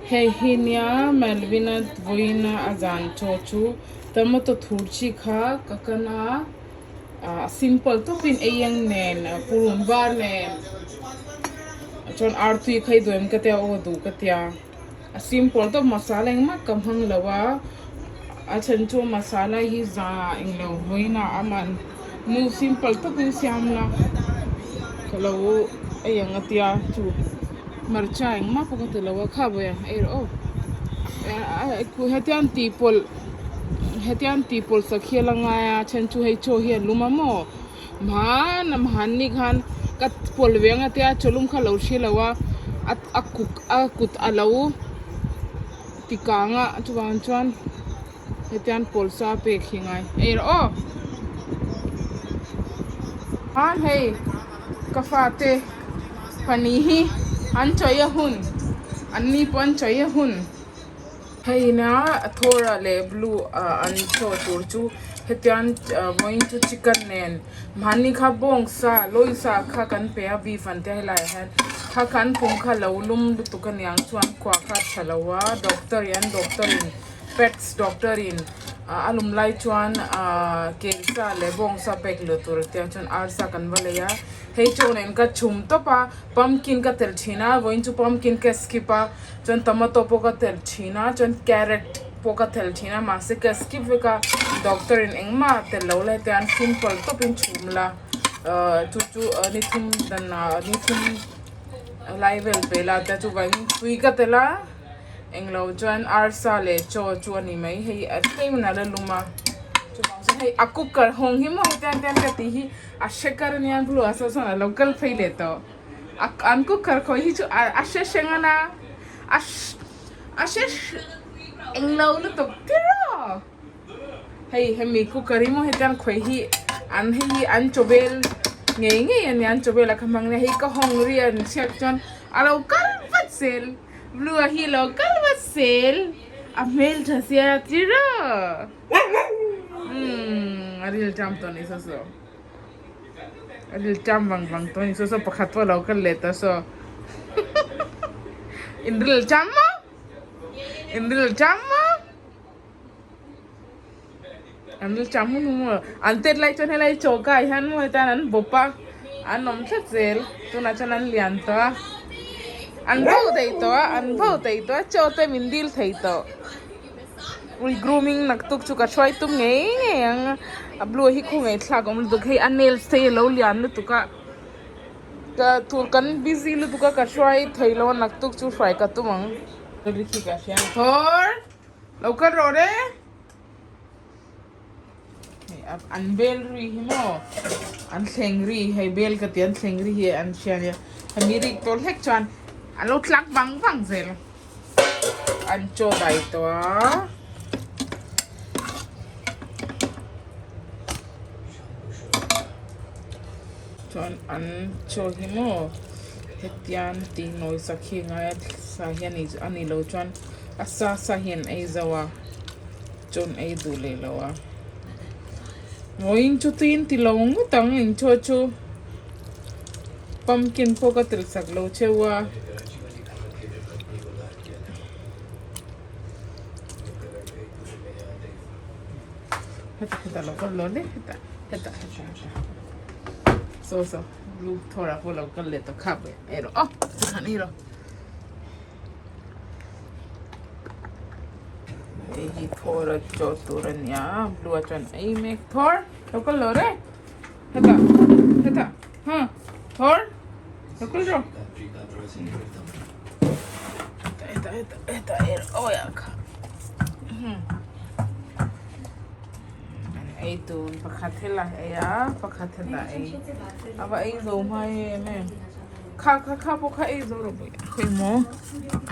Hei hi nia Melvin-a vawiina a zan chaw chu tomato thur chi kha ka kan a ah simple tawpin ei ang nen purun var nen chuan artui kha i duh em ka tia aw duh ka tia a simple tawp masala engmah ka hmang lo a a then chu masala hi za englo vawiina amah nu simple tawpin siam la ka lo ei ang a tia chu hmarcha engmah pawh ka ti lo a kha vawi ang ei rawh aw hetiang tih pawlh hetiang tih pawlh sak hi a la ngai a then chu hei chaw hi a lum a maw hmanah mahni khan ka pawlh ve ang a tia chawlum kha a lo hre lo a a kuk a kut a lo ti kang a chuvang chuan hetiang pawlh sa pek hi ngai ei rawh aw a hei ka fate pahnih hi an chawi a hun an ni pawh an chawi a hun hei ina thawra leh blue ah an chaw tur chu hetiang vawiin chu chicken nen mahni kha bawng sa lawi sa kha kan pe a beef an tia helaiah hian kha kha an pum kha lo lum lutuk aniang chuan kua kha a tha lo a doctor in an doctor in pets doctor in a lum lai chuan ahh kel sa leh bawng sa pek lo tur a tia chuan arsa kan va lei a hei chaw nen ka chhum tawp a pumpkin ka telh thin a vawiin chu pumpkin ka skip a chuan tomato pawh ka telh thin a chuan carrot pawh ka telh thin a mahse ka skip vek a doctor in engmah a telh lo lai te an simple tawpin chhum la ahh chu chu ni thum dan ah ni thum lai vel pe la tia chuvangin tui ka telh a. Englo chuan arsa leh chaw chu a ni mai hei a tlem in a la lum a chuvang chuan hei a cooker hawng hi maw hetiang te an ka tih hi a hre kar ania blue ah saw chuan a lo kal phei leh tawh a an cooker khawi hi chu a hre hreng a na a a hre englo lutuk tiraw hei hemi cooker hi maw hetiang khawi hi an hei hi an chaw bel ngei ngei a nia an chaw bel a kha hmang nia hei ka hawng ri an chhiat chuan a lo kal vat zel. Blue a hi lo kal vat sel a hmel tha sia tira umm a ril tam tawh ni saw saw a ril tam vang vang tawh ni saw saw pakhat pawh lo kal leh tawh saw in ril tam maw in ril tam maw an ril tam hun maw an tet lai chuan helai choka ah hian maw hetan an bawp a an awm tlat zel tunah chuan an lian tawh a an bo thei tawh a an bo thei tawh a chaw te min dil thei tawh ui grooming naktuk chu ka hruai tum ngei ngei ang a blue hi khawngaih thlak awm lutuk hei a nails te hi a lo lian lutuk a ka tur kan busy lutuk a ka hruai thei lo a naktuk chu hruai ka tum ang. Lo kal rawh re. Hei an bel ri hi maw an thleng ri hei bel ka ti an thleng ri hi an hria nia hemi rik tawh hlek chuan an lo tlak vang vang zel an chaw dai tawh a. Chuan an chaw hi maw hetiang tih nawi sak hi ngai a sa hian a ni lo chuan. A sa sa hian ei zo a, chuan ei duh leh lo a. Vawiin chu tuiin ti lo ngawt ang eng chaw chu pumpkin pawh ka tel sak lo cheu a. Heta heta lo kal lo le heta heta heta heta so so lu thawra pawh lo kal leh tawh khap ei rawh aw tikhan ei rawh. Hei hi thawr a chaw tur a nia blue ah chuan ei mek thawr lo kal lo re hetah hetah ha thawr lo kal rawh hetah hetah hetah hetah her awi ah kha an ei tur pakhat helai ei a pakhat hetah ei a va ei zo hma em em. Kha kha kha pawh kha ei zo lo pawh khawi maw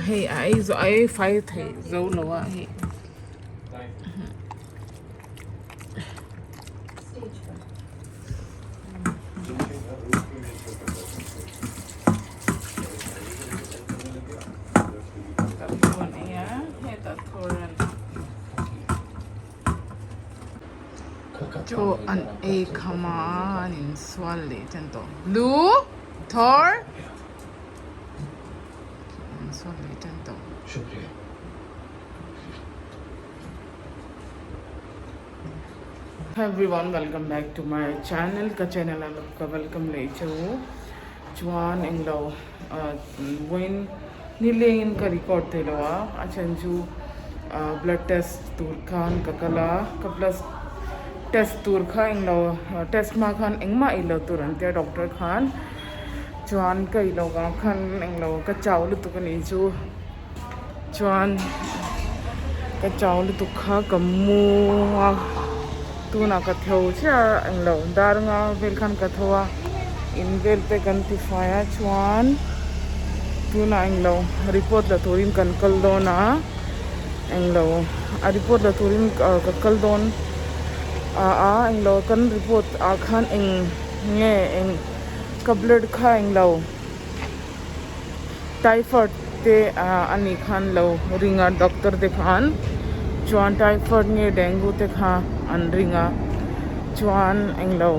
hei a ei zo a ei fai thei zo lo a hei. Chaw an ei kham a an insual leh tan tawh blue thawr an insual leh tan tawh. शुक्रिया। Hi everyone, welcome back to my channel. Ka channel ah ka welcome leh che u. Chuan englo vawiin nilengin ka record thei lo a, a chhan chu blood test tur khan ka kal a, ka blood test tur kha englo test hma khan engmah ei lo tur an tia doctor khan chuan ka ei loh vang khan englo ka chau lutuk a nih chu. Chuan ka chau lutuk kha ka mu a tunah ka tho chiah a englo dar nga vel khan ka tho a in vel te kan ti fai a chuan tunah englo report la turin kan kal dawn a englo a report la turin ka kal dawn a a englo kan report ah khan eng nge eng ka blood kha englo. Typhoid te a nih khan lo ring a doctor te khan chuan typhoid nge dengue te kha an ring a chuan englo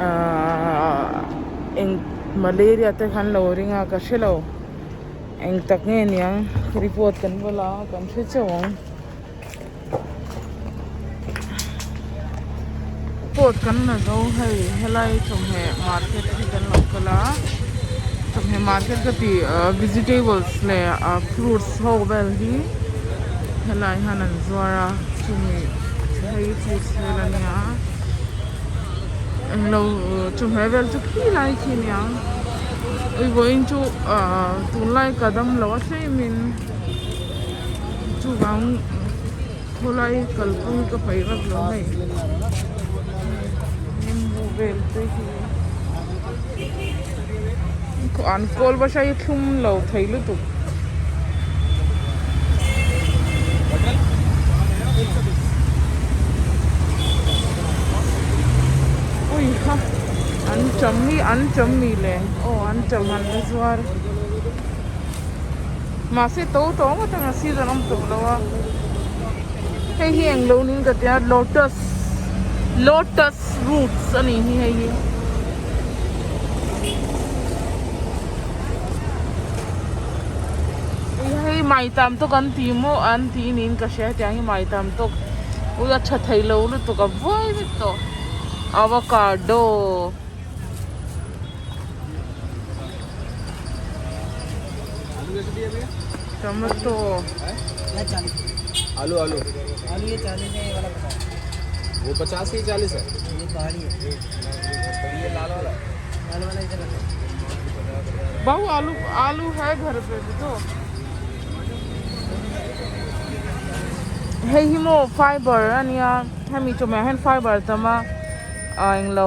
ahh eng malaria te khan lo ring a ka hrelo eng tak nge niang report kan va la a kan hre chauh ang. Report kan la zo hei helai chawhmeh market hi kan lo kal a chawhmeh market ka tih ah vegetables leh ah fruits ho vel hi helai hian an zuar a chumi hei fruits vel a nia englo chawhmeh vel chu khi lai khi a nia vawiin chu ah tunlai ka damlo a tlem in. Chuvang khawlai kalpui ka paih vak lo hei nimbu vel te hi an kawl basa hi thlum lo thei lutuk. Ui ha an cham hi an cham mi le aw an cham han la zuar. Mahse to to ngawt ang a season awm tawh lo a hei hi eng lo niin ka tia lotus lotus roots a nih hi hei hi. Hei maitam tawk an ti maw an ti niin ka hria hetiang hi maitam tawk ui a tha thei lo lutuk a vuai vek tawh avocado. Tomato. आलू आलू आलू ये 40 है, ये वाला 50। वो 50 ही 40 है। ये पहाड़ी है। ये लाल वाला। लाल वाला इधर है। बहु आलू आलू है घर पे भी तो hei hi maw fiber ania hemi chawhmeh ah hian fiber tam a ah englo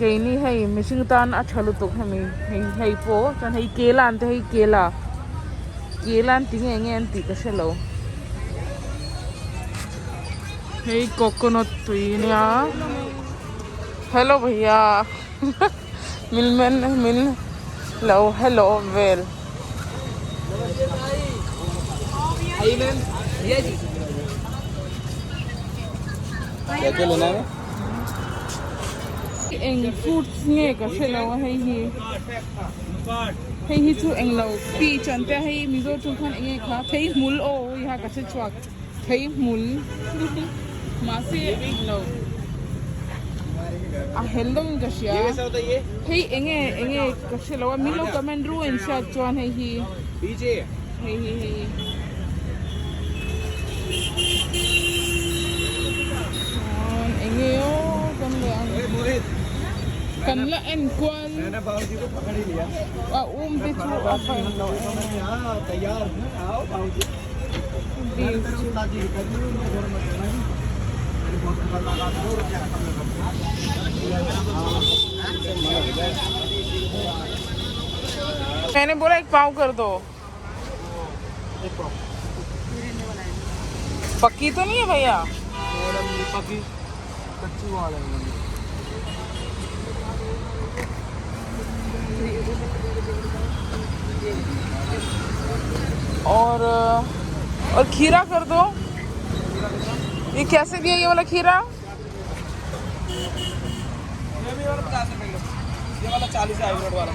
keini hei mihring tan a tha lutuk hemi hei hei pawh chuan hei kela an ti hei kela kela an ti nge nge an tih ka hrelo hei coconut tui ania hello bhaiya min men min lo hello vel. क्या क्या लेना है? Eng fruits nge ka hrelo a hei hi hei hi chu englo peach an tia hei mizo chung khan enge kha thei hmul aw hei ha ka hre chhuak thei hmul mahse englo a hel deuh in ka hria hei enge enge ka hrelo a min lo comment ru in hriat chuan hei hi hei hi hei hi chuan enge aw kan leh ang kan la en kual a um te chu a faih loh em beef chu. मैंने बोला एक पाव कर दो। पक्की तो नहीं है भैया? पक्की कच्ची वाला है। और खीरा कर दो। ये कैसे दिया ये वाला खीरा? ये भी वाला 50 रुपए किलो, ये वाला 40 है हाइब्रिड वाला।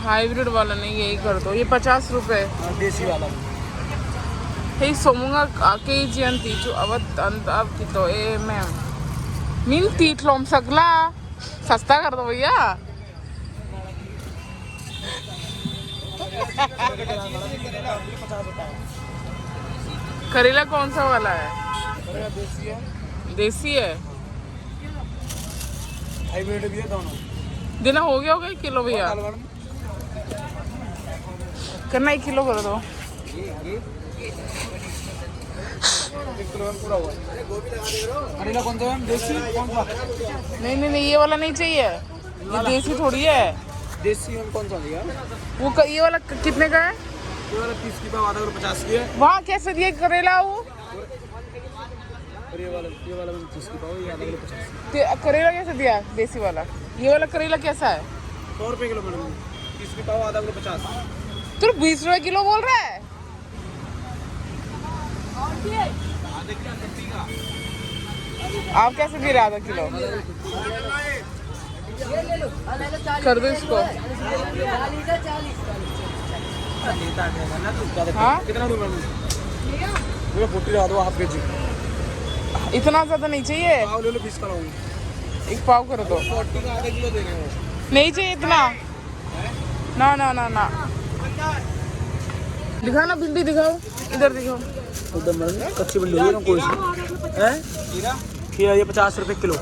Hybrid वाला नहीं यही कर दो ये 50 रुपए हाँ, देसी वाला hei sawmunga kg an tih chu ava an a ti tawh em em min tih tlawm sak la sasta kar do bhaiya. करेला कौन सा वाला है देसी है देसी है हाइब्रिड भी है दोनों देना हो गया होगा एक किलो भैया करना एक किलो कर दो एक किलो में पूरा हुआ करेला कौन सा है देसी कौन सा नहीं नहीं नहीं ये वाला नहीं चाहिए ये देसी थोड़ी है देसी हम कौन सा लिया वो क, ये वाला कितने का है ये वाला 30 की पाव आधा किलो 50 की है वहाँ कैसे दिए करेला वो और ये वाला भी 30 की पाव ये आधा किलो 50 करेला कैसे दिया देसी वाला ये वाला करेला कैसा है 100 रुपये किलो मैडम 30 की पाव आधा किलो 50 तू 20 रुपए किलो बोल रहा है आप कैसे दे रहे आधा किलो कर दो इसको हाँ कितना दूँ मैडम मेरा फोर्टी लगा दो हाफ के जी इतना ज्यादा नहीं चाहिए पाव ले लो 20 का लाऊंगी एक पाव कर दो 40 का आधा किलो दे रहे हो नहीं चाहिए इतना ना ना ना ना दिखाओ ना भिंडी दिखाओ इधर दिखाओ उधर मैडम कच्ची भिंडी होगी ना कोई सी है खीरा ये 50 रुपये किलो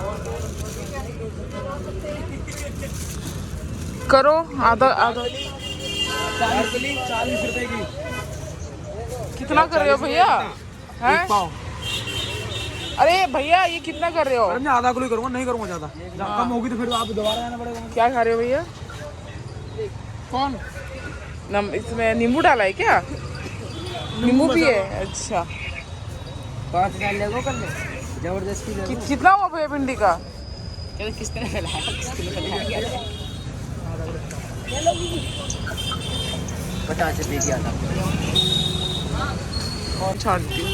करो आधा आधा 40 रुपए की कितना कर रहे हो भैया हैं पाव अरे भैया ये कितना कर रहे हो मैडम मैं आधा किलो ही करूँगा नहीं करूँगा ज़्यादा कम होगी तो फिर आप दोबारा आना पड़ेगा क्या खा रहे हो भैया कौन नम इसमें नींबू डाला है क्या नींबू भी है अच्छा 5000 ले लो कर ले जबरदस्ती ले कितना हुआ भैया भिंडी का चलो किसने फैलाया किसने फैलाया 50 रुपये की आधा छानती हूँ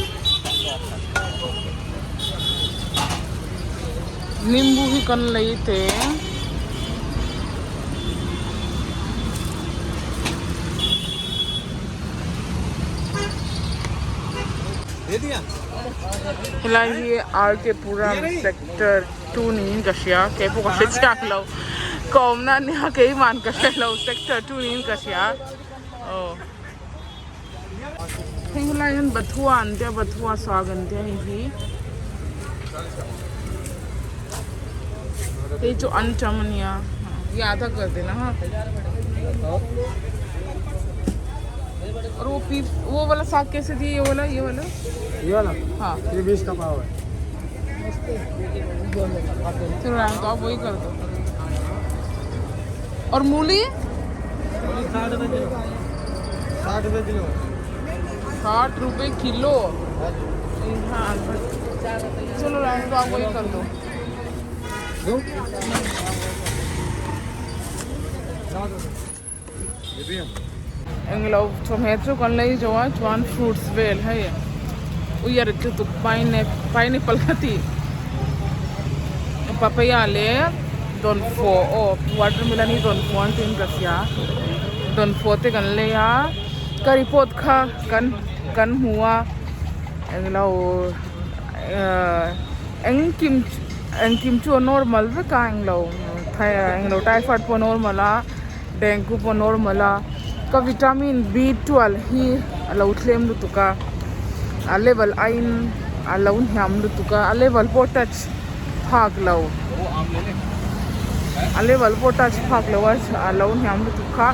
नींबू ही कर रही थे दे दिया helai hi R K Puram sector 2 niin ka hria keipawh ka hre chiak lo ka awmna ania keiman ka hre lo sector 2 niin ka hria aw hei helai hian bathua an tia bathua sag an tia hei hi hei chu antam ania ये आधा कर देना हाँ और वो P वो वाला साग कैसे दिए ये वाला ये वाला ये वाला हाँ ये 20 का पाव है चलो राम तो आप वही कर दो और मूली 60 रुपये किलो 60 रुपये किलो 60 रुपए किलो हाँ चलो राम तो आप वही कर दो ये भी है englo chawhmeh chu kan lei zo a chuan fruits vel hei uiar lutuk pineapple kha tih papaya leh dawnfawh aw watermelon hi dawnfawh an tiin ka hria dawnfawh te kan lei a ka report kha kan kan hmu a englo ahh engkim engkim chu a normal vek a englo englo typhoid pawh a normal a dengue pawh a normal a ka vitamin B 12 hi a lo thlem lutuk a a level aiin a lo hniam lutuk a a level pawh touch phak lo a level pawh touch phak lo a a lo hniam lutuk kha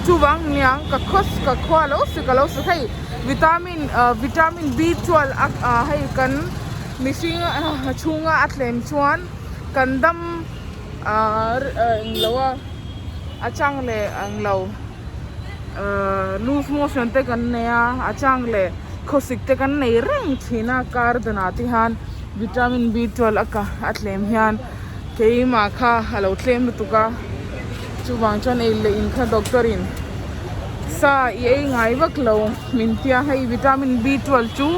chuvang niang ka khaw ka khua lo sik a lo sik hei vitamin ah vitamin B 12 a ah hei kan mihring chhunga a thlem chuan kan dam ah englo a a chang leh englo loose motion te kan nei a a chang leh khawsik te kan nei reng thin a kar danah te hian vitamin B 12 a ka a tlem hian keimah kha a lo tlem lutuk a chuvang chuan ei leh in kha doctor in sa i ei ngai vak lo min tia hei vitamin B 12 chu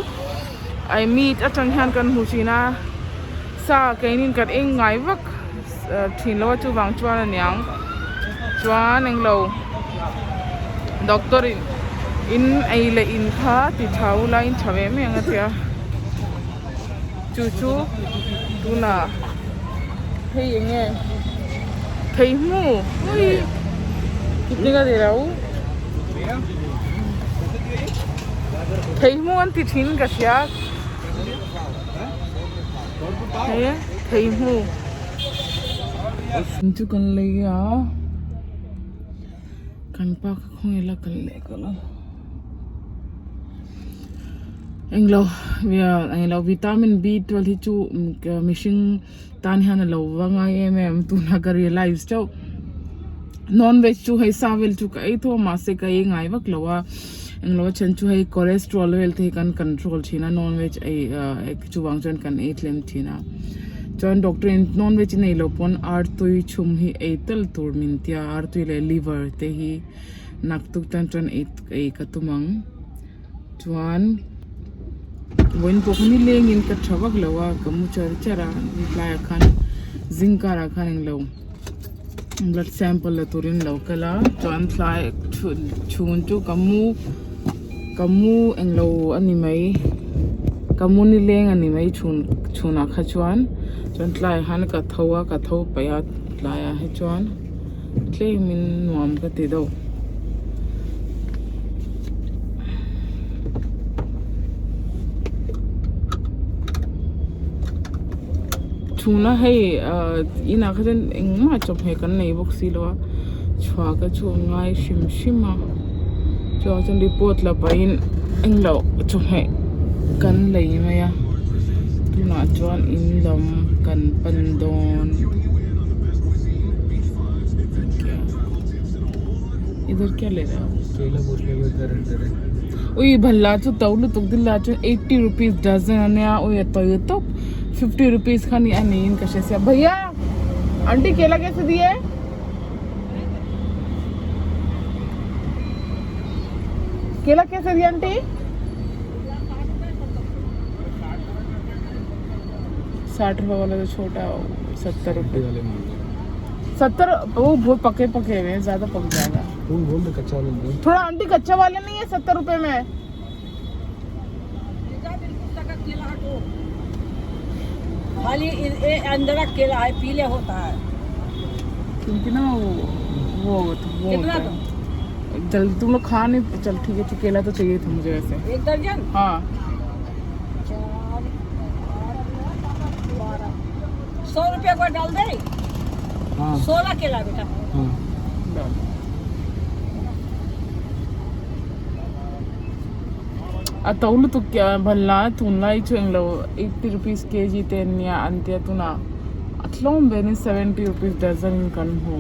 ai meat atang hian kan hmu thin a sa keinin kan ei ngai vak thin lo a chuvang chuan aniang chuan englo. Doctor in in ei leh in kha ti tha ula in tha ve mai ang a tia chu chu tunah hei eng nge thei hmu ui kitni ka ti lo thei hmu an ti thin ka hria he thei hmu chu kan lei a. Kan pa kha khawnge la kal leh ka lo englo englo vitamin B twelve hi chu mihring tan hian a lo va ngai em em tuna ka realize chauh non veg chu hei sa vel chu ka ei tho a mahse ka ei ngai vak lo a englo a then chu hei cholesterol vel te hi kan control thin a non veg ei chuvang chuan kan ei tlem thin a. Chuan doctor in non veg nei lo pawn artui chhum hi ei tel tur min tia artui leh liver te hi naktuk tan chuan ei ei ka tum ang chuan vawiin pawh kha nilengin ka tha vak lo a ka mu char char a tlai ah khan zing karah khan englo blood sample la turin lo kal a chuan tlai chhun chu ka mu. Ka mu englo a ni mai ka mu nileng a ni mai chhun chhunah kha chuan chuan tlaiah khan ka tho a ka tho paih a tlaiah hi chuan tlemin nuam ka ti deuh. Chhuna hei ah inah kha chuan engmah chawhmeh kan nei bawk si lo a chhuah ka chu a ngai hrim hrim a. Chuan chuan report la pahin englo chawhmeh kan lei mai a tunah chuan in lam kan pan dawn idhar kya le rahe ho ui bhalla chu to lutuk dil ah chuan eighty rupees dozen ania ui a tawi tawp fifty rupees kha ni a niin ka hria sia bhaiya aunty kela kaise diye. केला कैसे दिया आंटी 60 रुपए वाला तो छोटा है 70 रुपए वाले मांग 70 वो बहुत पके पके हुए हैं ज्यादा पक जाएगा बोल बोल दे कच्चा वाले बोल थोड़ा आंटी कच्चा वाले नहीं है 70 रुपए में खाली ये अंदर केला है पीले होता है क्योंकि ना वो तो वो कितना होता है। जल्दी तुम लोग खा नहीं चल ठीक है केला तो चाहिए था मुझे वैसे एक दर्जन हाँ 4 8 12 100 रुपया को डाल दे हाँ 16 केला बेटा हाँ A to lutuk bhalla tunlai chu englo 80 rupees kg te an nia an tia tunah a tlawm vel in 70 rupees dozen in kan hmu.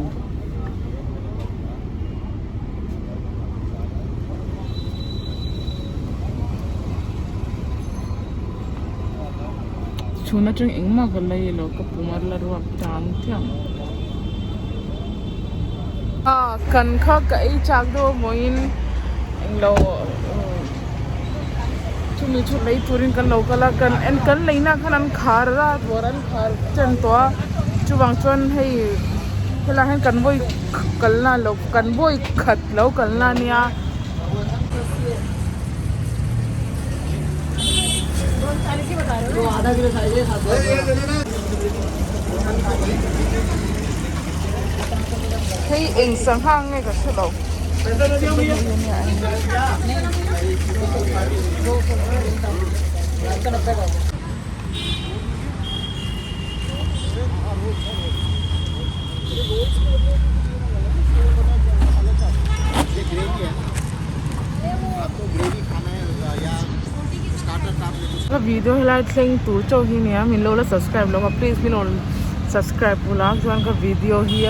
Chhun atang engmah ka lei lo ka pum a la ruak tan thiam. Kan kha ka ei chak deuh mawiin englo chumi chu lei turin kan lo kal a kan en kan leina khan an khar a dawr an khar chen tawh a chuvang chuan hei helaiah hian kan vawi kalna lo kan vawi khat lo kalna ania. Hei eng sangha nge ka hre lo. Ka video helai thleng tur chauh hi nia min lo la subscribe lo a please min rawn subscribe bula chuan ka video hi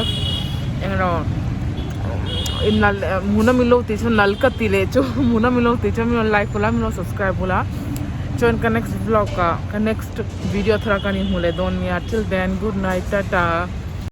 englo hmuna min lo tih chuan nal ka ti leh chu hmuna min lo tih chuan min rawn like bula min rawn subscribe bula chuan ka next vlog ah ka next video thar ah ka ni hmu leh dawn nia till then good night tata.